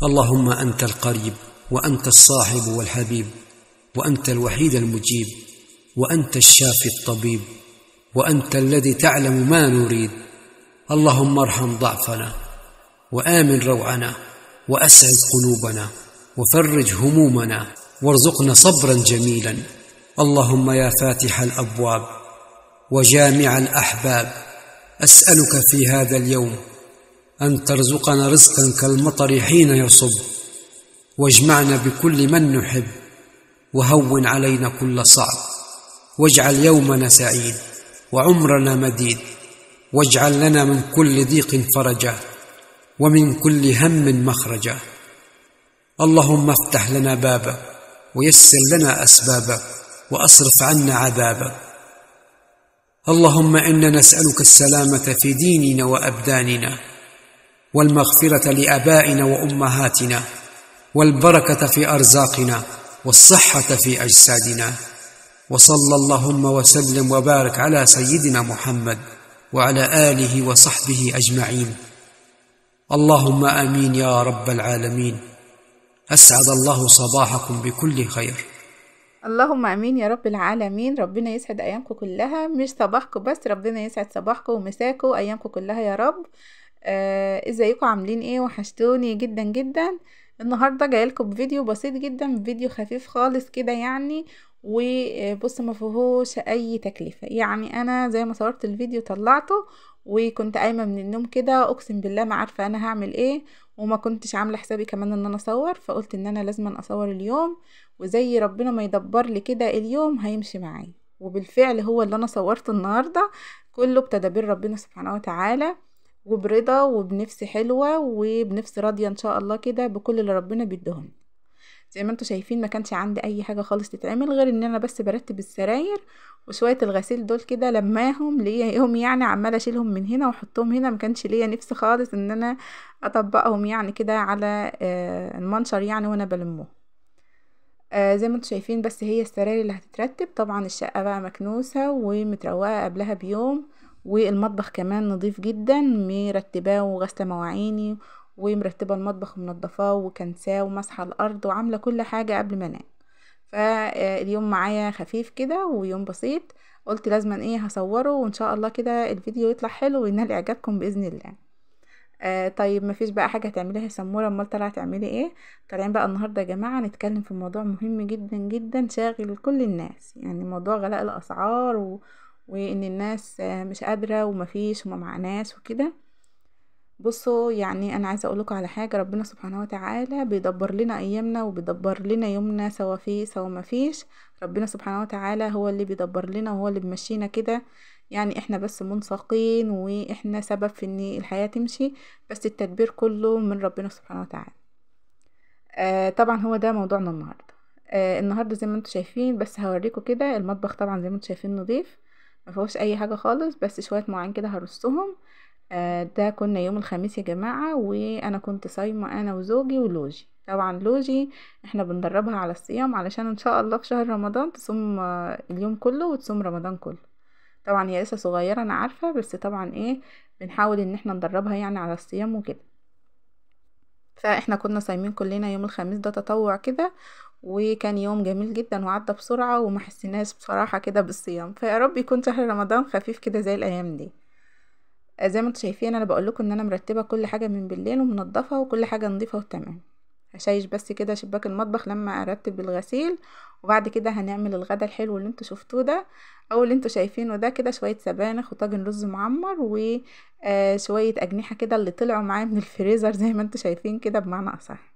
اللهم أنت القريب، وأنت الصاحب والحبيب، وأنت الوحيد المجيب، وأنت الشافي الطبيب، وأنت الذي تعلم ما نريد. اللهم ارحم ضعفنا، وآمن روعنا، وأسعد قلوبنا، وفرج همومنا، وارزقنا صبرا جميلا. اللهم يا فاتح الأبواب وجامع الأحباب، أسألك في هذا اليوم أن ترزقنا رزقا كالمطر حين يصب، واجمعنا بكل من نحب، وهون علينا كل صعب، واجعل يومنا سعيد وعمرنا مديد، واجعل لنا من كل ضيق فرجا، ومن كل هم مخرجا. اللهم افتح لنا بابك، ويسر لنا أسبابك، وأصرف عنا عذابك. اللهم إنا نسألك السلامة في ديننا وأبداننا، والمغفرة لآبائنا وأمهاتنا، والبركة في أرزاقنا، والصحة في أجسادنا. وصلى اللهم وسلم وبارك على سيدنا محمد وعلى آله وصحبه أجمعين. اللهم آمين يا رب العالمين. أسعد الله صباحكم بكل خير. اللهم امين يا رب العالمين. ربنا يسعد ايامكم كلها، مش صباحكم بس، ربنا يسعد صباحكم ومساكم وايامكم كلها يا رب. ازيكم عاملين ايه؟ وحشتوني جدا جدا. النهارده جايلكم بفيديو بسيط جدا، فيديو خفيف خالص كده يعني، وبص ما فيهوش اي تكلفة. يعني انا زي ما صورت الفيديو طلعته، وكنت قايمة من النوم كده اقسم بالله ما عارفه انا هعمل ايه، وما كنتش عامله حسابي كمان ان انا اصور، فقلت ان انا لازم اصور اليوم، وزي ربنا ما يدبر لي كده اليوم هيمشي معايا. وبالفعل هو اللي انا صورته النهارده كله بتدابير ربنا سبحانه وتعالى، وبرضا وبنفس حلوة وبنفس راضية ان شاء الله كده بكل اللي ربنا بيديهم. زي ما انتم شايفين ما كانش عندي اي حاجة خالص تتعمل غير ان انا بس برتب السراير وشوية الغسيل دول كده، لماهم ليا يوم يعني، عماله اشيلهم من هنا واحطهم هنا، ما كانش ليا نفس خالص ان انا اطبقهم يعني كده على المنشر يعني وانا بلمهم. زي ما انتم شايفين بس هي السراير اللي هتترتب. طبعا الشقة بقى مكنوسه ومتروقه قبلها بيوم، والمطبخ كمان نظيف جدا، مرتباه وغسله مواعيني ومرتبة المطبخ ومنضفاه وكنساه ومسحه الارض وعامله كل حاجة قبل ما انام. فاليوم معايا خفيف كده ويوم بسيط، قلت لازما ايه هصوره، وان شاء الله كده الفيديو يطلع حلو وينال اعجابكم باذن الله. طيب مفيش بقى حاجة هتعمليها يا سمورة؟ امال طالعه تعملي ايه؟ طالعين بقى النهارده يا جماعة نتكلم في موضوع مهم جدا جدا شاغل كل الناس، يعني موضوع غلاء الاسعار وان الناس مش قادرة ومفيش وما معناش وكده. بصوا يعني انا عايزه اقولكم على حاجة، ربنا سبحانه وتعالى بيدبر لنا ايامنا وبيدبر لنا يومنا، سوا فيه سوا ما فيش. ربنا سبحانه وتعالى هو اللي بيدبر لنا وهو اللي بيمشينا كده، يعني احنا بس منساقين واحنا سبب في ان الحياة تمشي، بس التدبير كله من ربنا سبحانه وتعالى. طبعا هو ده موضوعنا النهارده. النهارده زي ما انتم شايفين بس هوريكم كده المطبخ. طبعا زي ما انتم شايفين نظيف ما فيهوش اي حاجة خالص، بس شوية مواعين كده هرصهم. ده كنا يوم الخميس يا جماعة، وانا كنت صايمه انا وزوجي ولوجي. طبعا لوجي احنا بندربها على الصيام علشان ان شاء الله في شهر رمضان تصوم اليوم كله وتصوم رمضان كله. طبعا هي لسه صغيرة انا عارفه، بس طبعا ايه بنحاول ان احنا ندربها يعني على الصيام وكده. فاحنا كنا صايمين كلنا يوم الخميس ده تطوع كده، وكان يوم جميل جدا وعدى بسرعة وما حسيناش بصراحة كده بالصيام. فيا رب يكون شهر رمضان خفيف كده زي الايام دي. زي ما انتم شايفين انا بقول لكم ان انا مرتبه كل حاجة من بالليل ومنضفه وكل حاجة نظيفة وتمام. هشيش بس كده شباك المطبخ لما ارتب الغسيل، وبعد كده هنعمل الغدا الحلو اللي انتوا شفتوه ده او اللي انتوا شايفينه ده كده، شوية سبانخ وطاجن رز معمر وشوية اجنحة كده اللي طلعوا معايا من الفريزر زي ما انتوا شايفين كده بمعنى اصح.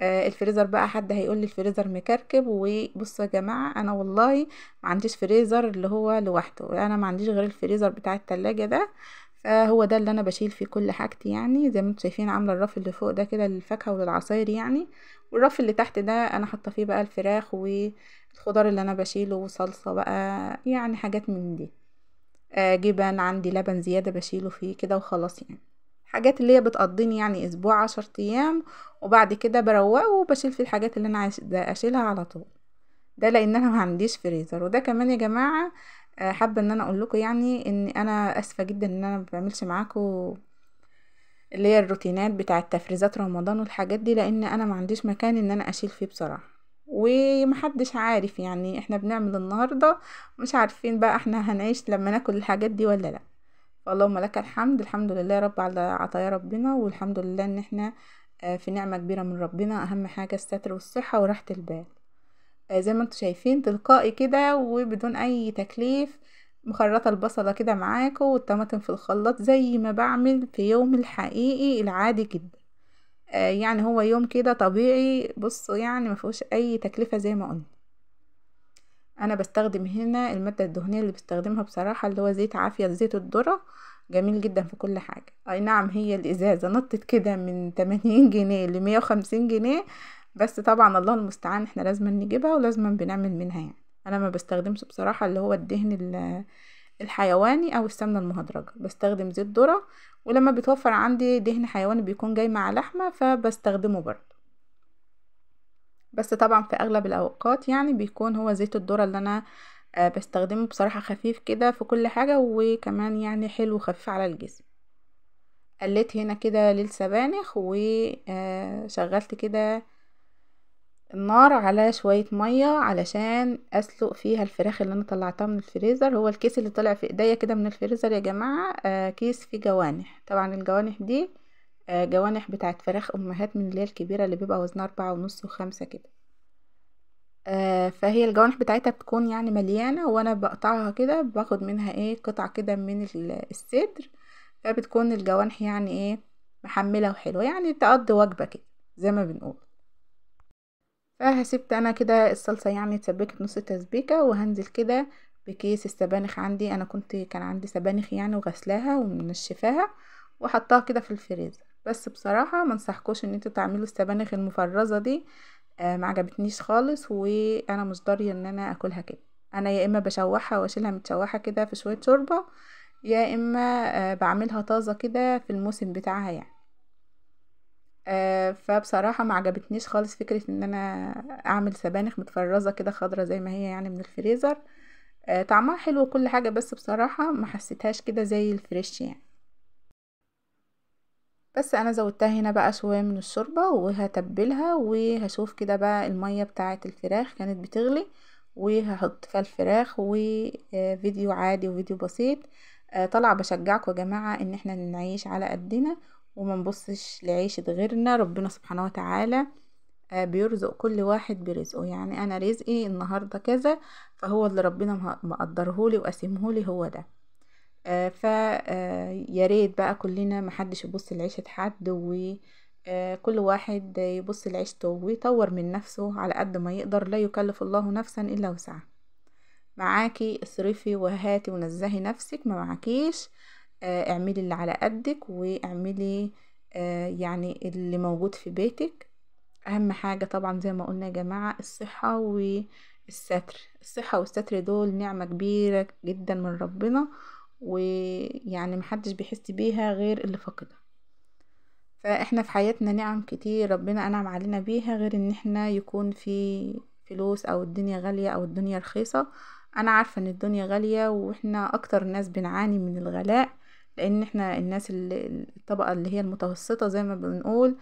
الفريزر بقى حد هيقول لي الفريزر مكركب، وبصوا يا جماعة انا والله ما عنديش فريزر اللي هو لوحده، انا ما عنديش غير الفريزر بتاع التلاجة ده، فهو ده اللي انا بشيل فيه كل حاجتي. يعني زي ما انتم شايفين عامله الرف اللي فوق ده كده للفاكهه وللعصاير يعني، والرف اللي تحت ده انا حاطه فيه بقى الفراخ والخضار اللي انا بشيله وصلصه بقى، يعني حاجات من دي. جبن عندي، لبن زيادة بشيله فيه كده وخلاص، يعني حاجات اللي هي بتقضيني يعني اسبوع 10 ايام، وبعد كده بروقه وبشيل فيه الحاجات اللي انا عايزه اشيلها على طول. ده لان انا ما عنديش فريزر. وده كمان يا جماعة حابة ان انا اقول لكم يعني ان انا اسفه جدا ان انا ما بعملش معاكم اللي هي الروتينات بتاعه تفريزات رمضان والحاجات دي، لان انا ما عنديش مكان ان انا اشيل فيه بصراحة، ومحدش عارف يعني احنا بنعمل النهارده مش عارفين بقى احنا هنعيش لما ناكل الحاجات دي ولا لا. فاللهم لك الحمد، الحمد لله يا رب على عطايا ربنا، والحمد لله ان احنا في نعمه كبيرة من ربنا. اهم حاجة الستر والصحة وراحة البال. زي ما انتم شايفين تلقائي كده وبدون اي تكليف، مخرطه البصله كده معاكم والطماطم في الخلاط زي ما بعمل في يوم الحقيقي العادي جدا. يعني هو يوم كده طبيعي، بصوا يعني ما فيهوش اي تكلفة زي ما قلنا. انا بستخدم هنا المادة الدهنية اللي بستخدمها بصراحة اللي هو زيت عافية، زيت الذرة، جميل جدا في كل حاجة. اي نعم هي الازازه نطت كده من 80 جنيه ل 150 جنيه، بس طبعا الله المستعان، احنا لازم نجيبها ولازم بنعمل منها. يعني انا ما بستخدمش بصراحة اللي هو الدهن الحيواني او السمنة المهدرجه، بستخدم زيت ذره، ولما بيتوفر عندي دهن حيواني بيكون جاي مع لحمه فبستخدمه برضه، بس طبعا في اغلب الاوقات يعني بيكون هو زيت الذرة اللي انا بستخدمه بصراحة، خفيف كده في كل حاجة، وكمان يعني حلو وخفيف على الجسم. قليت هنا كده للسبانخ وشغلت كده النار على شوية مية علشان اسلق فيها الفراخ اللي انا طلعتها من الفريزر. هو الكيس اللي طلع في ايديا كده من الفريزر يا جماعة كيس فيه جوانح، طبعا الجوانح دي جوانح بتاعت فراخ امهات من اللي هي الكبيرة اللي بيبقى وزنها 4.5 و5 كده، فهي الجوانح بتاعتها بتكون يعني مليانة، وانا بقطعها كده باخد منها ايه قطع كده من الصدر، فبتكون الجوانح يعني ايه محملة وحلوة، يعني تقضي وجبة كده زي ما بنقول. فهسيبت انا كده الصلصة يعني اتسبكت نص تسبيكة، وهنزل كده بكيس السبانخ عندي. انا كان عندي سبانخ يعني وغسلاها ومنشفاها وحطاها كده في الفريزر، بس بصراحة ما انصحكوش ان انتوا تعملوا السبانخ المفرزة دي، ما عجبتنيش خالص، وانا مش ضارية ان انا اكلها كده. انا يا اما بشوحها واشيلها متشوحة كده في شوية شوربة، يا اما بعملها طازة كده في الموسم بتاعها يعني. فبصراحة ما عجبتنيش خالص فكرة ان انا اعمل سبانخ متفرزة كده خضرة زي ما هي يعني من الفريزر. طعمها حلو وكل حاجة، بس بصراحة ما حسيتهاش كده زي الفريش يعني. بس انا زودتها هنا بقى شوية من الشوربة وهتبلها، وهشوف كده بقى المية بتاعة الفراخ كانت بتغلي، وهحط فيها الفراخ. وفيديو عادي وفيديو بسيط. طلع بشجعكم يا جماعة ان احنا نعيش على قدنا وما نبصش لعيشة غيرنا. ربنا سبحانه وتعالى بيرزق كل واحد برزقه، يعني انا رزقي النهاردة كذا، فهو اللي ربنا مقدرهولي وقسمهولي هو ده. فيا ريت بقى كلنا محدش يبص لعيشة حد، وكل واحد يبص لعيشته ويطور من نفسه على قد ما يقدر. لا يكلف الله نفسا الا وسعها. معاكي اصرفي وهاتي ونزهي نفسك، ما معاكيش اعملي اللي على قدك، واعملي يعني اللي موجود في بيتك. اهم حاجة طبعا زي ما قلنا يا جماعة الصحة والستر. الصحة والستر دول نعمة كبيرة جدا من ربنا، ويعني محدش بيحس بيها غير اللي فقدها. فاحنا في حياتنا نعم كتير ربنا انعم علينا بيها، غير ان احنا يكون في فلوس او الدنيا غالية او الدنيا رخيصة. انا عارفة ان الدنيا غالية، واحنا اكتر ناس بنعاني من الغلاء، لان احنا الناس الطبقة اللي هي المتوسطة زي ما بنقول،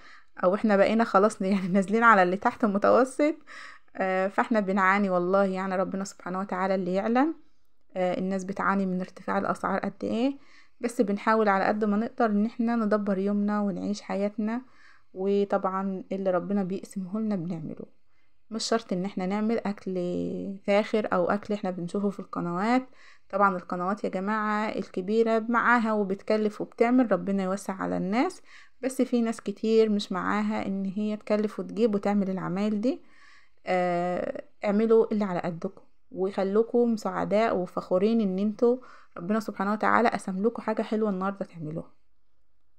او احنا بقينا خلاص يعني نازلين على اللي تحت المتوسط. فاحنا بنعاني والله، يعني ربنا سبحانه وتعالى اللي يعلم. الناس بتعاني من ارتفاع الاسعار قد ايه، بس بنحاول على قد ما نقدر ان احنا ندبر يومنا ونعيش حياتنا، وطبعا اللي ربنا بيقسمه لنا بنعمله. مش شرط ان احنا نعمل اكل فاخر او اكل احنا بنشوفه في القنوات. طبعا القنوات يا جماعة الكبيرة معاها وبتكلف وبتعمل، ربنا يوسع على الناس، بس في ناس كتير مش معاها ان هي تكلف وتجيب وتعمل العمايل دي. اعملوا اللي على قدكم وخلوكم سعداء وفخورين ان انتوا ربنا سبحانه وتعالى قسم لكم حاجة حلوة النهاردة تعملوها.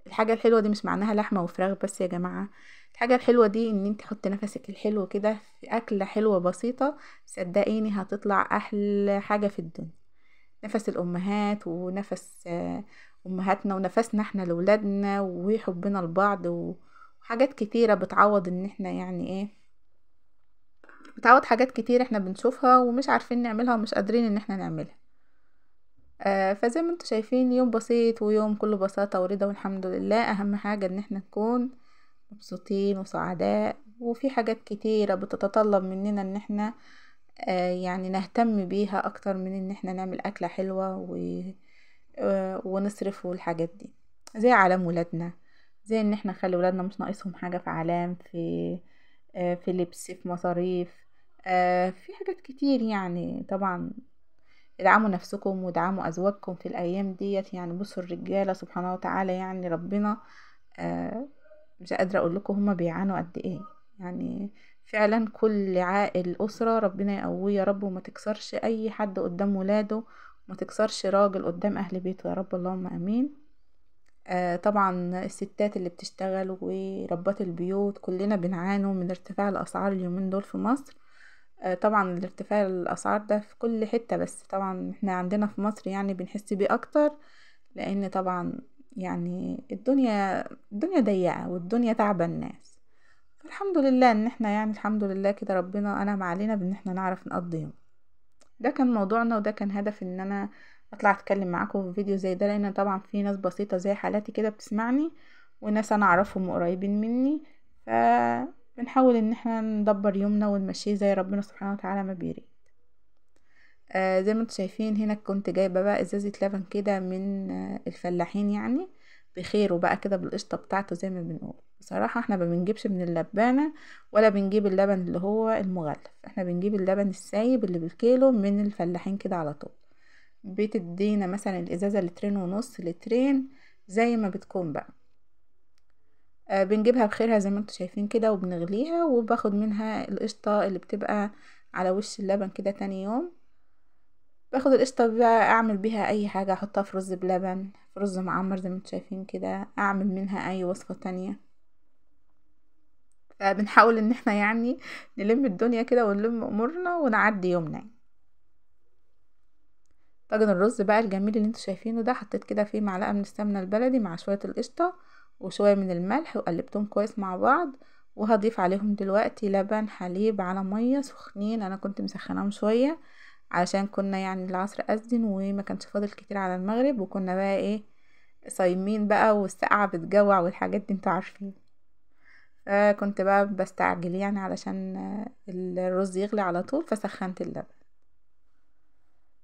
الحاجة الحلوة دي مش معناها لحمة وفراخ بس يا جماعة، الحاجة الحلوة دي ان انت تحطي نفسك الحلو كده في اكلة حلوة بسيطة، صدقيني هتطلع احلى حاجة في الدنيا. نفس الامهات ونفس امهاتنا ونفسنا احنا لولادنا وحبنا لبعض وحاجات كتيرة بتعوض ان احنا يعني ايه، بتعوض حاجات كتير احنا بنشوفها ومش عارفين نعملها ومش قادرين ان احنا نعملها. فزي ما انتم شايفين يوم بسيط ويوم كله بساطة ورضا والحمد لله. اهم حاجة ان احنا نكون مبسوطين وسعداء، وفي حاجات كتيرة بتتطلب مننا ان احنا يعني نهتم بيها اكتر من ان احنا نعمل اكلة حلوة ونصرف والحاجات دي، زي عالم ولادنا، زي ان احنا نخلي ولادنا مش ناقصهم حاجة في عالم، في لبس، في مصاريف، في حاجات كتير يعني. طبعا ادعموا نفسكم وادعموا ازواجكم في الايام ديت يعني. بصوا الرجالة سبحانه وتعالى يعني ربنا مش قادرة اقول لكم هما بيعانوا قد ايه يعني. فعلا كل عائل اسره ربنا يقويه يا رب، وما تكسرش اي حد قدام ولاده، وما تكسرش راجل قدام اهل بيته يا رب، اللهم امين. طبعا الستات اللي بتشتغل وربات البيوت كلنا بنعانوا من ارتفاع الاسعار اليومين دول في مصر. طبعا الارتفاع الاسعار ده في كل حتة، بس طبعا احنا عندنا في مصر يعني بنحس بيه اكتر، لان طبعا يعني الدنيا ضيقة والدنيا تعبة الناس. فالحمد لله ان احنا يعني الحمد لله كده ربنا انعم علينا بان احنا نعرف نقضي يوم. ده كان موضوعنا، وده كان هدف ان انا اطلع اتكلم معاكم في فيديو زي ده، لان طبعا في ناس بسيطة زي حالاتي كده بتسمعني، وناس انا اعرفهم وقريبين مني، فبنحاول ان احنا ندبر يومنا ونمشيه زي ربنا سبحانه وتعالى ما بيريد. زي ما انتم شايفين هنا كنت جايبه بقى ازازة لبن كده من الفلاحين يعني بخيره بقى كده بالقشطه بتاعته زي ما بنقول. بصراحة احنا ما بنجيبش من اللبانه ولا بنجيب اللبن اللي هو المغلف، احنا بنجيب اللبن السايب اللي بالكيلو من الفلاحين كده على طول. بتدينا مثلا الازازه 2.5 لتر، لترين زي ما بتكون بقى. بنجيبها بخيرها زي ما انتم شايفين كده، وبنغليها، وباخد منها القشطه اللي بتبقى على وش اللبن كده تاني يوم. باخد القشطه بقى اعمل بيها اي حاجة، احطها في رز بلبن، في رز معمر زي ما انتم شايفين كده، اعمل منها اي وصفه تانية. فبنحاول ان احنا يعني نلم الدنيا كده ونلم امورنا ونعدي يومنا. طاجن الرز بقى الجميل اللي انتم شايفينه ده، حطيت كده فيه معلقه من السمنة البلدي مع شوية القشطه وشوية من الملح، وقلبتهم كويس مع بعض. وهضيف عليهم دلوقتي لبن حليب على مية سخنين، انا كنت مسخناهم شوية علشان كنا يعني العصر اذن وما كانش فاضل كتير على المغرب، وكنا بقى ايه صايمين بقى والسقعه بتجوع والحاجات دي انتوا عارفين. فكنت بقى بستعجل يعني علشان الرز يغلي على طول، فسخنت اللبن.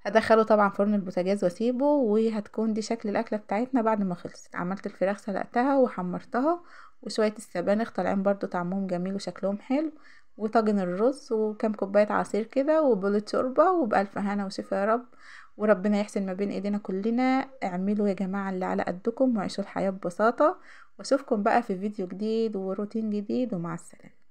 هدخله طبعا فرن البوتاجاز واسيبه، وهتكون دي شكل الاكلة بتاعتنا بعد ما خلصت. عملت الفراخ سلقتها وحمرتها، وشوية السبانخ طالعين برضو طعمهم جميل وشكلهم حلو، وطاجن الرز، وكام كوباية عصير كده، وبولة شوربة، وبألف هنا وشفا يا رب. وربنا يحسن ما بين ايدينا كلنا. اعملوا يا جماعة اللي على قدكم وعيشوا الحياة ببساطة. واشوفكم بقى في فيديو جديد وروتين جديد، ومع السلامة.